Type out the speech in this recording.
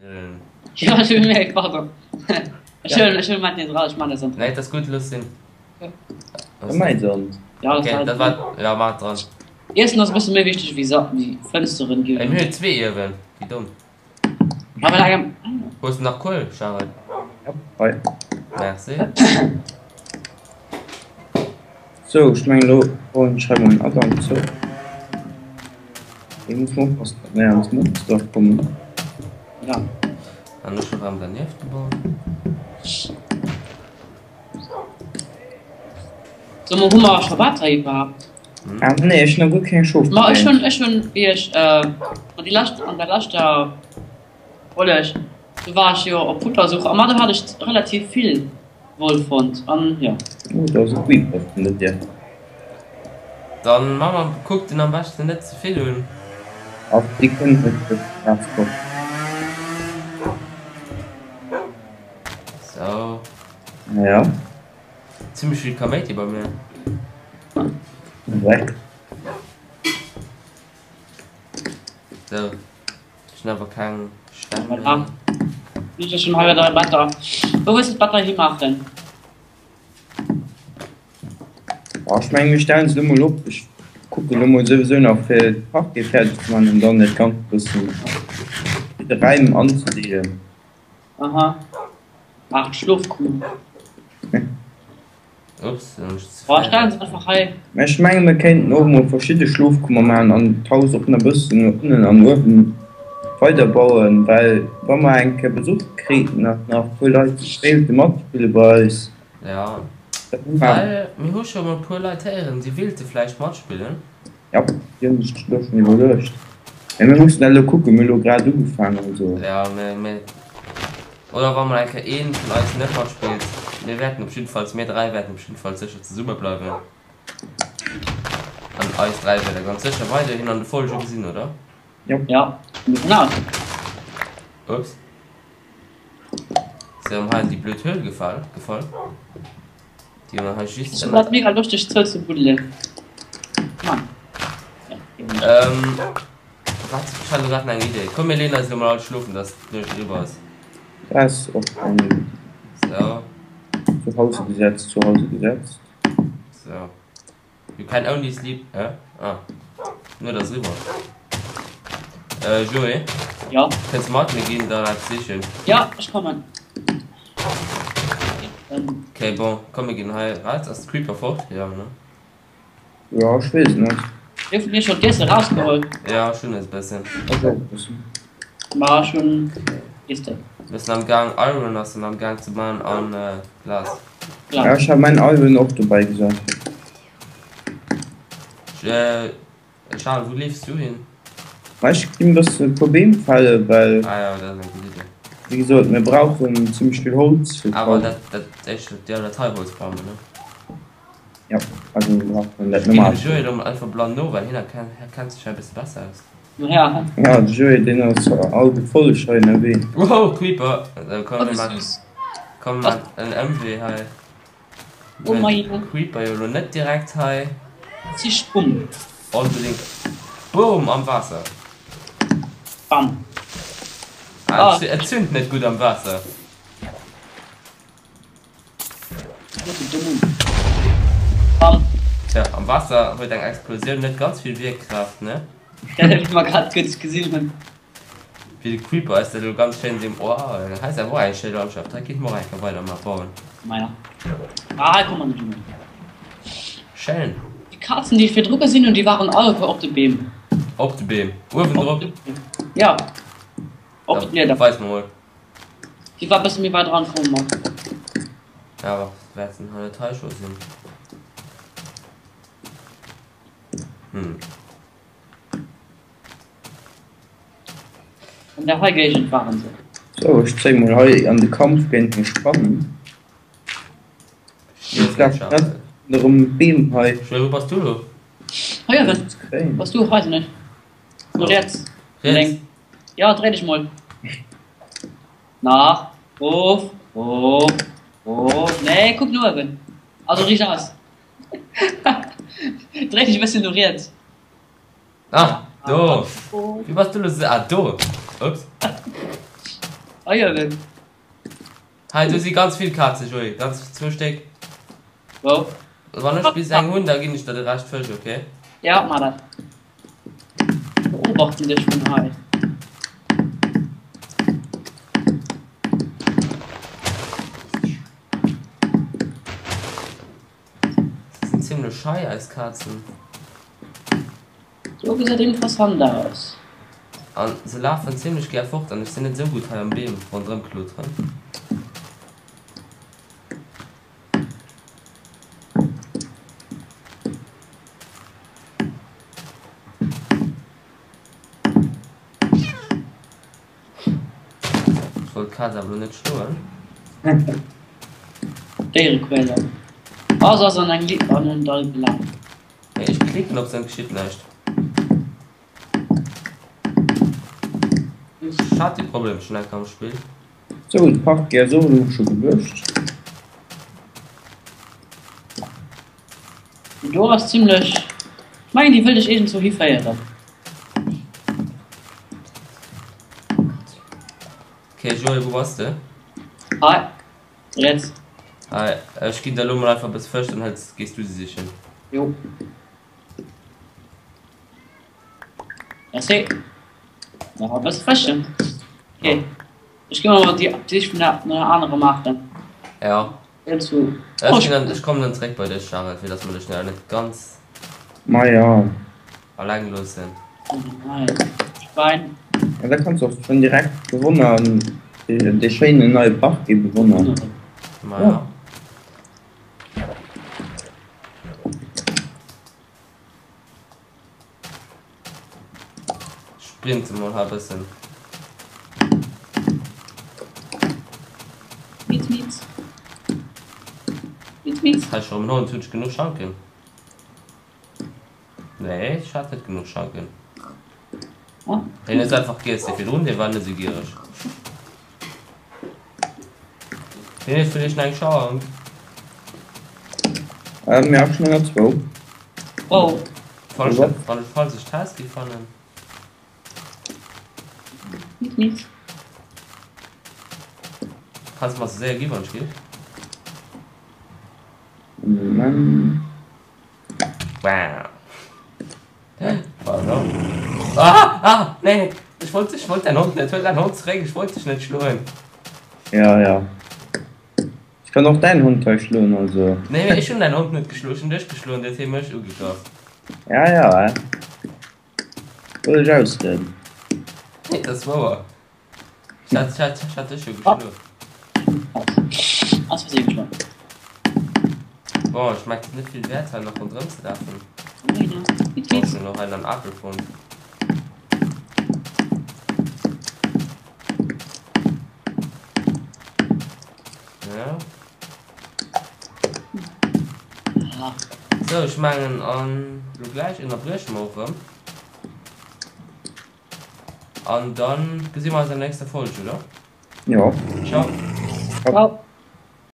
Jo, ech hu gemierkt, pardon. Ech huelen, ech huelen mäin net eraus, ech man dat Sand. Nee, dat ass gutt, looss sinn. Da mei Sand. Ja, Okay, dat war, ja, maach dran. Iessen ass e bësse méi wichteg wéi Sa wéi Fënsteren Ey, ginn. mir hunn zwee Iewen, wéi domm. Ma well engem. Hues de nach Kuel, Charel? Ja, hei. Merci. Sou, ech mengen elo bauen ech hei mol en Agank zou. Hei muss mer oppassen, datt mer ans Monster kommen. Ja. An ech hu rem dernieft gebaut. So, mo hu mer scho Better iwwerhaapt? Ah nee, ech hunn nach guer keng Schof Ma ech gedréint. hunn, ech hunn, wéi ech an déi lescht, an der leschter Folleg, do war ech jo op Futtersuch a ma do hat ech relativ vill Woll fonnt an jo. Oh, do ass e Creeper vun der Dier. Dann ma mer, kuckt en am beschten net ze vill un. Ach, déi kënnen net duerch d'Glas kommen. Sou. Ja. Zimmlech vill Kaméidi bei mir. Dreck. Sou. Ech hunn awer keng Steng méi. Voilà. Ech hu schonn hei dei Better. Wou wëlls de d'Better himaachen? Oh, ech mengen mir stellen se elo mol op. Ech kucken elo mol souwisou nach fir de Parquet fäerdeg ze man an dann dat ganzt bëssen fir de Räim anzedeelen. Aha. Ach, d'Schlofkummer. Ups, dann hunn ech ze Boah, fréi stellen se einfach hei. Mä ech menge mir kéinten och mol verschidde Schlofkummer maachen an d'Haus och nach bëssen no ënnen an uewen weiderbauen, well wa mer eng Kéier Besuch kriten an nach e puer Leit wéilte matspille bei eis, Ja, da hu mer. well mir hu scho mol e puer Leit héieren, déi wéilte vläicht matspillen. Ja, déi hunn sech dat elo schonn iwwerluecht. Mä mir mussen dat elo kucken, mir hu elo grad ugefaangen, also. Ja, mä, mä Oder wa mol eng Kéier een vun eis net matspillt, mir wäerten op jiddefalls, mir 3 wäerten op jiddefalls sécher zesumme bleiwen. An eis 3 wäert der ganz sécher weiderhin an de Folge gesinn, oder? Jo. Ja, ginn dovun aus. Ups. Ass erëm hei an déi blöd Höhl gefall, gefall. Déi mer hei just Ech hu grad mega Loscht dech zou ze buddelen. Mann. Ja, eben nicht. Ähm, wat? Ech hat elo grad nach eng Idee. Komm mir leeën eis elo mol all schlofen, dass d'Nuecht eriwwer ass. Dat ass och eng gutt Idee. So. Zu Hause gesetzt, zu Hause gesetzt. So. You can only sleep, hä? Ah. D'Nuet ass eriwwer. Äh, Joé? Ja? Kënns de mat mir ginn dann eppes sichen? Ja, ech kommen. Okay, bon, komm mir ginn hei raus. Ass de Creeper fort? Jo, ne? Jo, ech weess et net. Mir vun dir schon d'Iesse rausgeholl. Ja, ech hunn es e bëssen. Ech och e bëssen. Ma ech hunn weess de. Mir sinn am Gaang Iron ass en am Gaang ze man an Glas. Ja, ech hat mäin Iron och dobäi gesat. Charles, wou leefs du hin? Ma ech ginn e bëssen e puer Beem fälle well. Ah jo, dat ass eng gutt Idee. Wéi gesot, mir brauchen zimmlech vill Holz fir Awer dat, dat éischt, jo, dat hei Holz brauche mer, ne? Jo, also mir brauchen dat Ech ginn dem normalt Joé Holz. elo mol einfach blann no, well hien kennt sech hei e bësse besser aus. Ja. Ja, de Joé, deen ass all gefolleg hei ënnerwee. Wow, Creeper! Komm, Oh, mir wéi maachen, süß. komm, mir maachen en Ëmwee hei. Oh mei. Creeper jo lo net direkt hei. Zich um. Onbedingt. Boom am Waasser. Bam. Ah, et zünd net gutt am Waasser. Bam. Tja, am Waasser huet eng Explosioun net ganz vill Wierkkraaft, ne? Dat hu mer grad guer net gesinn hunn. Wéi de Creeper ass dat elo ganz schéin seng oh hei ass awer och eng schéi Landschaft hei kinnt mer och eng Kéier weider mat bauen. Maja ah hei komme mer net un. Schéin. Déi Kazen déi ech virdru gesinn hunn déi waren alleguer op de Beem. Op de Beem? Uewen drop? Ja op de Blieder. Weis mer mol. Déi war bësse méi weit eran komm mer. Ja awer wäerten hei net hei scho sinn. Hm. An der hei Géigend waren se. Sou, ech zéie mol hei an de Kampf géint meng Spannen. Ech laf grad ronderëm d'Beem hei. Joé, wou bass du elo? Hei uewen. Bass du? Weis net. No riets. Riets? Ja, dréi dech mol. Nach. Rof, rof, rof. Nee, kuck no uewen. Also riicht aus. Dréi dech e bëssen no riets. Ah, do! Wéi bass du lo se. Ah, do! Ups. Hei ënnen. Hei do si ganz vill Kaze Joé, ganz zwou Stéck. Wou? Wann ech bis eng hunn, da ginn ech der de Rescht Fësch, ok? Ja, mar dat. Beobachten dech vun hei. Se sinn zimlech schei, eis Kazen. Do gesäit interessant aus. An se lafen zimlech gär fort an ech sinn net esou gutt hei am Beem ronderëm kloteren. Ech wollt d'Kaz awer elo net schloen. Déierequäler. Oh, se ass an eng Li an en Dall gelaf. Mee ech klicken op se an et geschitt näischt. Ech hat dee Problem schon enker am Spill. Sou, de Parquet ass och elo scho geduecht. Déi do ass zimlech, ech mengen déi wëll dech iergendzwou hiféieren. Ok Joé, wou bass de? Hei, riets. Hei, ech ginn der elo mol einfach e bësse Fësch, dann hëls, gees du se sichen. Jo. Merci. Nach e bësse Fëschchen. Ok, ech gi mol déi Sich vun der anerer maachen. Ja. Iergendwou. Ech ginn dann, ech kommen dann zeréck bei dech, Charel, fir dass mer dech net ganz. Ma ja. Alleng loossen. Oh nein, Schwein. Ja, da kanns du och schon direkt bewonnern, dee schéinen neie Parquet bewonnern. Ma ja. Sprinte mol hei bëssen. Miet, miet. Miet, miet. Hei schon en Hond, hunn ech genuch Schanken? Nee, ech hat net genuch Schanken. Oh. Deen huet se einfach giess, dee virdrun, dee war net esou giereg. Deen huet villäicht nach eng Schank. Ähm, ja, schon ënner zwou. Oh. Falls ich, wann ich, falls ich d'Haus gi fannen. Miet, miet. Kannst du mer se séier gi wann ech gi? Moment. Wow. Pardon. Ah, ah, nee. Ech wollt, ech wollt dein Hond net. Huel dein Hond zeréck, ech wollt dech net schloen. Ja, ja. Ech kann och däin Hond hei schloen, also. Nee, mee ech hunn däin Hond net geschloen, ech hunn dech geschloen, du huet hie mech ugegraff. Ja, ja, eh. Wollt ech ausreden. Nee, dat ass wouer. Ech hat, ech hat, ech hat dech jo geschloen. Aus Versehen geschloen. Bon, ech mengen, et ass net vill wäert hei nach ronderëm ze lafen. Oh, ech hunn och hei nach en Apel fonnt. Ja. Sou, ech mengen, an lo gläich ënnerbrieche mer och erëm. An dann gesi mer eis an der nächster Folg, oder? Jo. Ciao. Ciao.